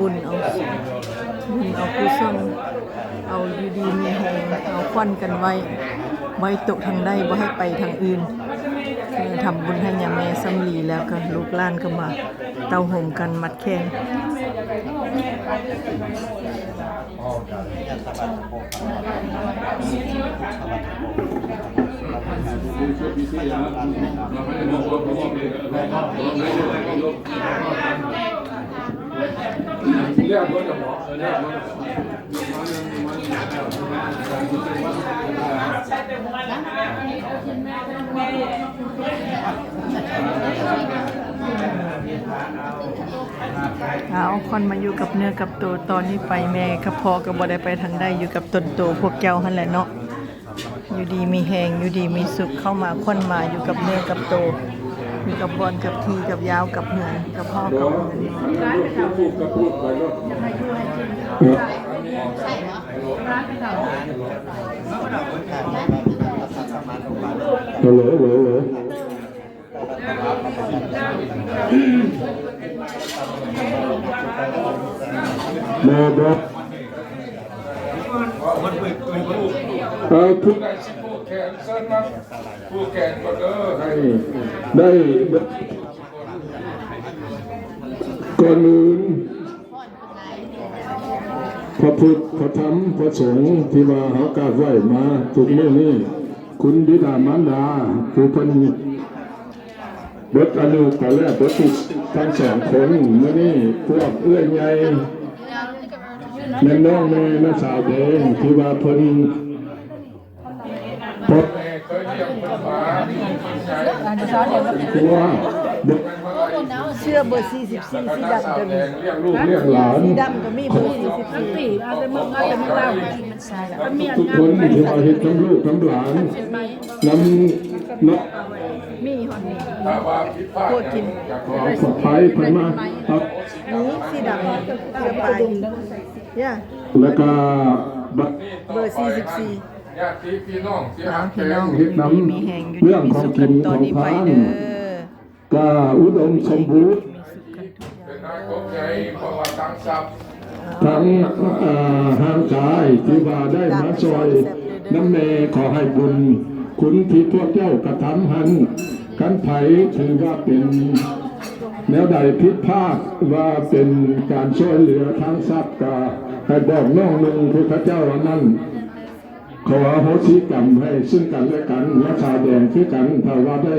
ບຸນເອົາ ບຸນເອົາກຸສົນ ເອົາຢູ່ດີມີແຮງ ເອົາຂວັນກັນໄວ້ ບໍ່ໃຫ້ຕົກທາງໃດ ບໍ່ໃຫ້ໄປທາງອື່ນ. ເອີ ທຳບຸນໃຫ້ຍາແມ່ສຳລີ ແລ້ວກໍລູກຫຼານກໍມາເຕົ້າໂຮມກັນມັດແຂນ. ເອົາຂວັນມາຢູ່ກັບເນື້ອກັບໂຕ ຕອນນີ້ໄປແມ່ກັບພໍ່ກໍບໍ່ໄດ້ໄປທາງໃດ ຢູ່ກັບຕົນໂຕພວກເຈົ້າຫັ້ນແຫຼະເນາະ. ຢູ່ດີມີແຮງ ຢູ່ດີມີສຸກ ເຂົ້າມາຂວັນມາຢູ່ກັບເນື້ອກັບໂຕ ຢູ່ກັບບ່ອນກັບທີ່ກັບຢາວກັບເຮືອນ ກັບຫໍກັບເຮືອນ. ຮາໂຫຼ ຮາໂຫຼ ຮາໂຫຼ ແມ່ນບໍ່? ເອີ ຜູ້ໃດຊິຜູກແຂນ ເຊີນມາຜູກແຂນກ່ອນເດີ ໃຫ້ໄດ້ ກ່ອນອື່ນ ພະພຸດ ພະທຳ ພະສົງ ທີ່ວ່າເຮົາກາບໄຫວ້ມາທຸກມື້ນີ້ ຄຸນບິດາມານດາ ຜູ້ເພິ່ນ ເບິດອາຍຸໄປແລ້ວ ເບິດທັງສອງຄົນ. ມື້ນີ້ພວກເອື້ອຍໃຫຍ່ ແມ່ນນ້ອງແມ່ນສາວແດງ ທີ່ວ່າເພິ່ນພໍ່ແມ່ເຄີຍລ້ຽງເພິ່ນມາ ຕົວ ເສື້ອເບີສີ່ສິບສີ່ ສີດຳກໍມີ ລ້ຽງລູກລ້ຽງຫຼານ ສີດຳກໍມີ ເບີສີ່ສິບສີ່. ທຸກຄົນທີ່ມາເຮັດນຳລູກນຳຫຼານ ນຳເນາະ ມີຮອດນີ້ ພວກກິນ ຂໍຂອບໃຈເພິ່ນມາ ມີສີດຳ ເສື້ອປາຍ ຢ່າ ແລ້ວກໍບັດ ເບີສີ່ສິບສີ່. ຍາດຕິພີ່ນ້ອງທີ່ຮັກແພງ ເຮັດນຳເລື່ອງຂອງກິນຂອງທານ ກະອຸດົມສົມບູນ ເປັນນາຍກົບໃຫຍ່ ເພາະວ່າທັງຊັບ ທັງ ເອີ ຮ່າງກາຍ ທີ່ວ່າໄດ້ມາຊ່ອຍນຳແດ່ ຂໍໃຫ້ບຸນຄຸນທີ່ພວກເຈົ້າກະທຳຫັ້ນ ຄັນໃຜຖືວ່າເປັນແນວໃດຜິດພາດ ວ່າເປັນການຊ່ວຍເຫຼືອທາງຊັບ ກະໃຫ້ບອກນ້ອງໜຶ່ງ ພວກເຂົາເຈົ້າອັນນັ້ນ ຂໍອະໂຫສິກຳໃຫ້ຊຶ່ງກັນແລະກັນ ແລະສາວແດງຄືກັນ ຖ້າວ່າໄດ້